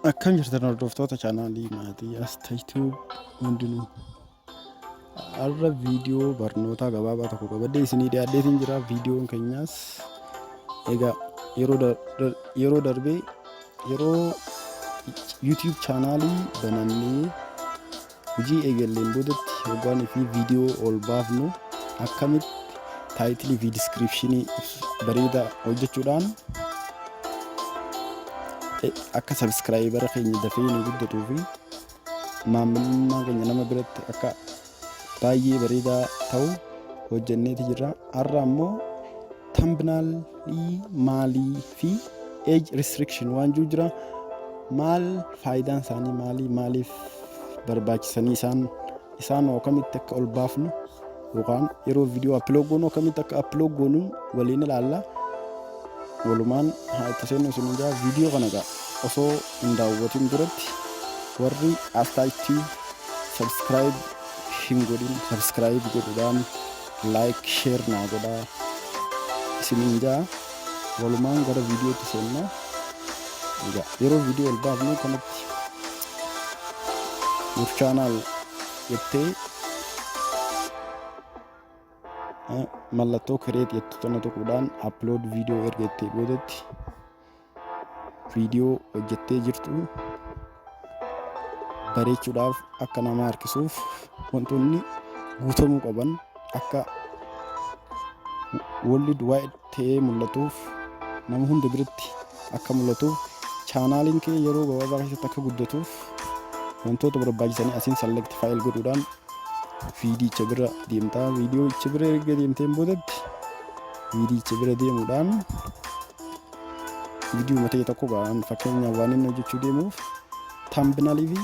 Akkam jirtan hordoftoota chaanaalii maatii as ta'ituu hundinuu har'a viidiyoo barnootaa gabaabaa tokko qabadhee isinii dhiyaadheetiin jira. Viidiyoon keenyaas egaa yeroo darbee yeroo YouTube chaanaalii banannee hojii eegalleen boodatti hoggaanii fi viidiyoo ol baafnu akkamitti taayitilii fi diskiripshinii bareedaa hojjechuudhaan akka sabiskiraayibara keenya dafee nu guddatuu fi maamilummaa keenya nama biratti akka baay'ee bareedaa ta'u hojjenneeti jirra. Har'a ammoo tambinaalii maalii fi age restriction waan jiru jira. Maal faayidaan isaanii maalii maaliif barbaachisanii isaan akkamitti akka ol baafnu yookaan yeroo viidiyoo upload goonu akkamitti akka upload goonu waliin ilaalla. Walumaan haa itti seennu isin jaa. Viidiyoo kana egaa osoo hin daawwatin duratti warri Astaa Tube subscribe hin godhin subscribe godhuudhaan like share naa godhaa isiniin jaa. Walumaan gara viidiyootti seenna. Egaa yeroo viidiyoo ol baafnu kanatti your channel jettee mallattoo create jettu tana tuquudhaan upload viidiyoo erga jettee boodatti viidiyoo hojjettee jirtu bareechuudhaaf akka nama harkisuuf wantoonni guutamuu qaban akka world wide ta'ee mul'atuuf, nama hunda biratti akka mul'atuuf, chaanaaliin kee yeroo gabaabaa keessatti akka guddatuuf wantoota barbaachisanii asiin select file godhuudhaan viidiyicha bira deemtaa. Viidiyoicha bira erga deemteen boodatti viidiyicha bira deemuudhaan viidiyoo ta'e tokko ga'an fakkeenyaaf waan inni hojjechuu deemuuf thumbnailii fi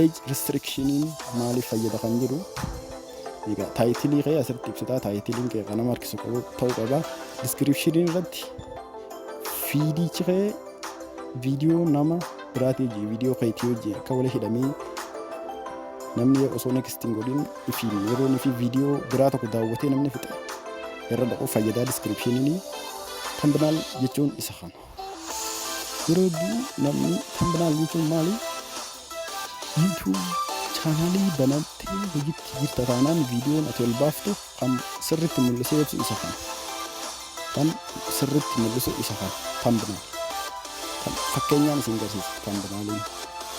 age restrictioniin maaliif fayyada kan jedhu. Egaa taayitilii kee asirratti ibsitaa. Taayitiliin kee kan nama harkisu qabu ta'uu qaba. Diskiripshiniin irratti viidiyichi kee viidiyoo nama biraatii hojii viidiyoo keetii hojii akka wal hidhamee namni osoo next hin godhin ifiin yeroo inni fi viidiyoo biraa tokko daawwatee namni fixe irra dhaqu fayyadaa diskiripshiniin. Thumbnail jechuun isa kana. Yeroo hedduu namni thumbnail jechuun maali? YouTube chaanaalii banattee hojiitti jirta taanaan viidiyoon ati ol baaftu kan sirriitti mul'isee ibsu isa kana. Kan sirriitti mul'isu isa kana thumbnail. Kan fakkeenyaan isin garsiisa thumbnailiin.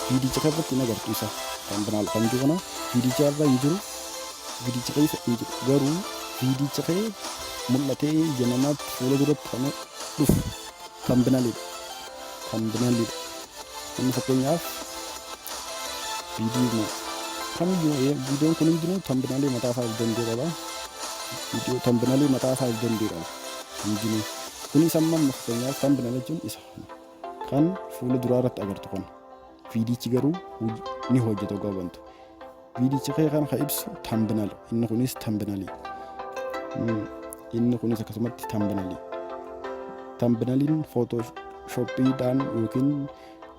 Viidicha irratti hin agartu isa thumbnail kan jiru kana viidicha irra hin jiru. Viidicha keessa hin jiru. Garuu viidicha kee mul'atee ija namaatti fuula duratti kan dhufu thumbnailidha. Thumbnailidha. Inni fakkeenyaaf viidiyoo kamiyyuu viidiyoon kun hundinuu thumbnailii mataa isaa of danda'e qaba. Viidiyoo thumbnailii mataa isaa of danda'e qaba. Hundinuu. Kunis amma fakkeenyaaf thumbnail jechuun isa kan fuula duraa irratti agartu kana. Viidiyichi garuu ni hojjeta dhugaa bantu. Viidiyicha kee kan ka ibsu thumbnail. Inni kunis thumbnailii. Inni kunis akkasumatti thumbnailii. Thumbnailiin Photoshoppiidhaan yookiin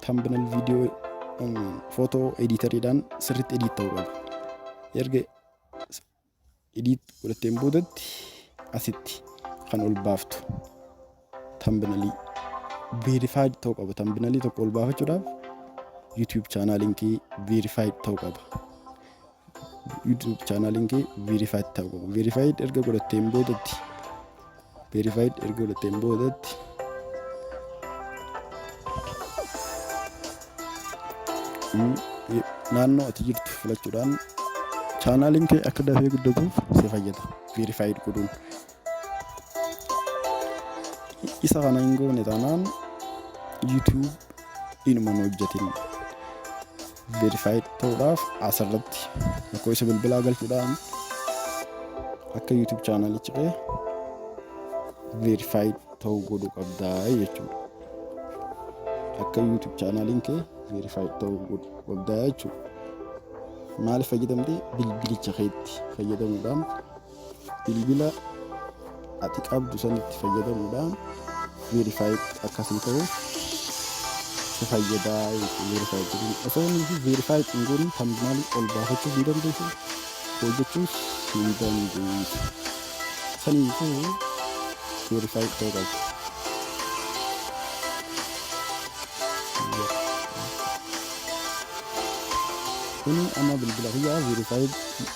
thumbnail viidiyoo footoo editoriidhaan sirriitti edit ta'uu qaba. Erga edit godhatteen boodatti asitti kan ol baaftu thumbnailii verified ta'uu qaba. Thumbnailii tokko ol baafachuudhaaf YouTube chaanaaliin kee verified ta'uu qaba. YouTube chaanaaliin kee verified ta'uu qaba. Verified erga godhatteen boodatti verified erga godhatteen boodatti naannoo ati jirtu filachuudhaan chaanaaliin kee akka dafee guddatuuf si fayyada verified godhuun. Isa kana hin goone taanaan YouTube inuma hin hojjetin. Verified ta'uudhaaf asirratti lakkoofsa bilbilaa galchuudhaan akka YouTube chaanaalichi kee verified ta'uu godhuu qabdaa jechuudha. Akka YouTube chaanaaliin kee verified ta'uu godhuu qabdaa jechuudha. Maaliif fayyadamtee? Bilbilicha keetti fayyadamuudhaan, bilbila ati qabdu sanitti fayyadamuudhaan verified akkasii ta'u si fayyadaa jechuudha. Verified jedhuun osoo inni fi verified hin goone thumbnail ol baafachuuf hin dandeessu, hojjechuus hin dandeessu. Saniifuu verified ta'uu qaba. Kuni amma bilbila kiyyaa verified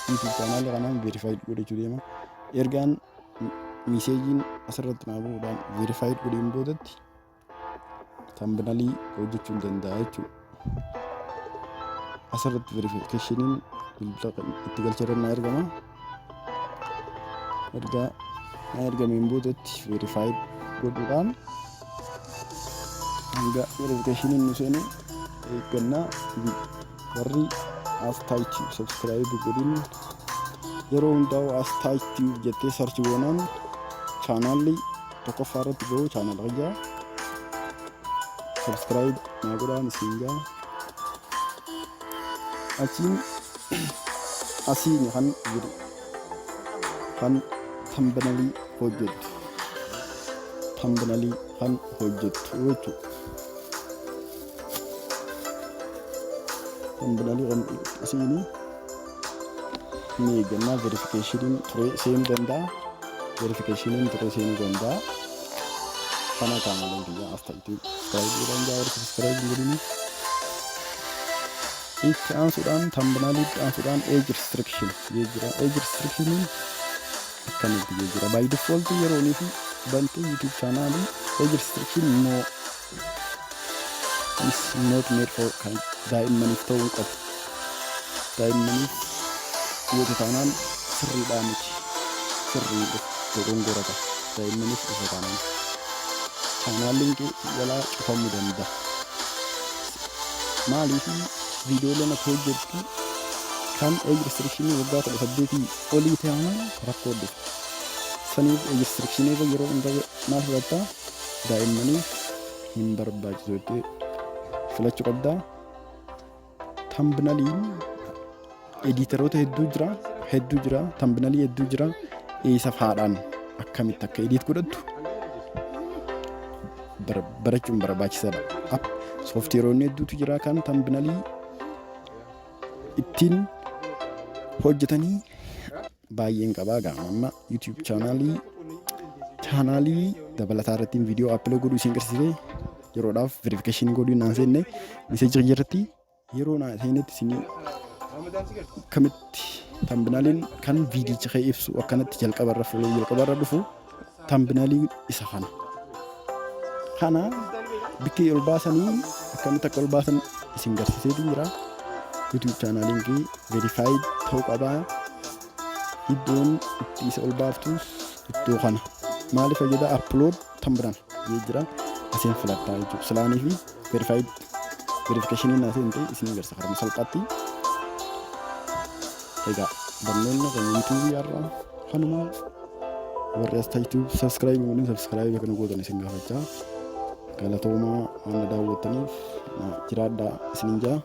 YouTube channel kanaan verified godhachuu deema. Ergaan messageiin asirratti naa bu'uudhaan verified godheen boodatti thumbnailii hojjechuu hin danda'a jechuudha. Asirratti verificationiin bilbila itti galcheerra naa ergama. Ergaa naa ergameen boodatti verified godhuudhaan hanga verificationiin nu seenu eeggannaa. Warri as taayitii subscribe godhin, yeroo hundaa'u as taayitii jettee search goonaan channelli tokkoffaa irratti gahu channel kiyyaa subscribe naa godhaan isin gaa. Achiin asiin kan jiru kan thumbnailii hojjettu, thumbnailii kan hojjettu jechuudha. Thumbnailii kan asiin ni eeggannaa. Verificationiin turee seenuu danda'a. Verificationiin turee seenuu danda'a. Kana channeliin kiyya as ta'itu subscribe godhaan jaa, warri subscribe godhini. Itti aansuudhaan, thumbnailii itti aansuudhaan age restriction jira. Age restrictioniin akkamitti jira? By default yeroo inni fi bantee YouTube channelii age restriction no is not made for kan daa'immaniif ta'uu hin qabu. Daa'immaniif yoo taanaan sirriidhaa miti. Sirrii dogongorata. Daa'immaniif dhufa taanaan channeliin kee jalaa cufamuu danda'a. Maaliif? Viidiyooleen ati hojjettu kan age restrictionii waggaa 18 olii ta'an rakkoo dhufa. Saniif age restrictionii irra yeroo hunda maal filattaa? Daa'immaniif hin barbaachisu jettee filachuu qabdaa. Thumbnailiin editoroota hedduu jira, hedduu jira, thumbnailii hedduu jira. Eessa faadhaan akkamitti akka edit godhattu barachuun barbaachisaadha. Softwareoonni hedduutu jira kan thumbnailii ittiin hojjetanii baay'een qabaa. Gama amma YouTube channelii dabalataa irratti viidiyoo upload godhuu isin agarsiisee, yeroodhaaf verificationii godhuu naan seenne. Messageii irratti yeroo naa seenetti isinii akkamitti thumbnailiin kan viidiyicha kee ibsu akkanatti jalqabarra fuula jalqabarra dhufu thumbnailii isa kana. Kana bikki ol baasanii akkamitti akka ol baasan isin garsiiseetu jira. YouTube channeliin kee verified ta'uu qabaa. Iddoon itti isa ol baaftus iddoo kana. Maaliif fayyada? Upload thumbnail jira, asiin filattaa jechuudha. Silaanii fi verified verificationii naa seente isin agarsiisa karuma salphaatti. Egaa barnoonni keenya YouTubeii har'a kanuma. Warri as ta'itu subscribe godhin, subscribe kana gootan isin gaafachaa, galatoomaa waan na daawwattaniif, jiraadhaa isinin jaa.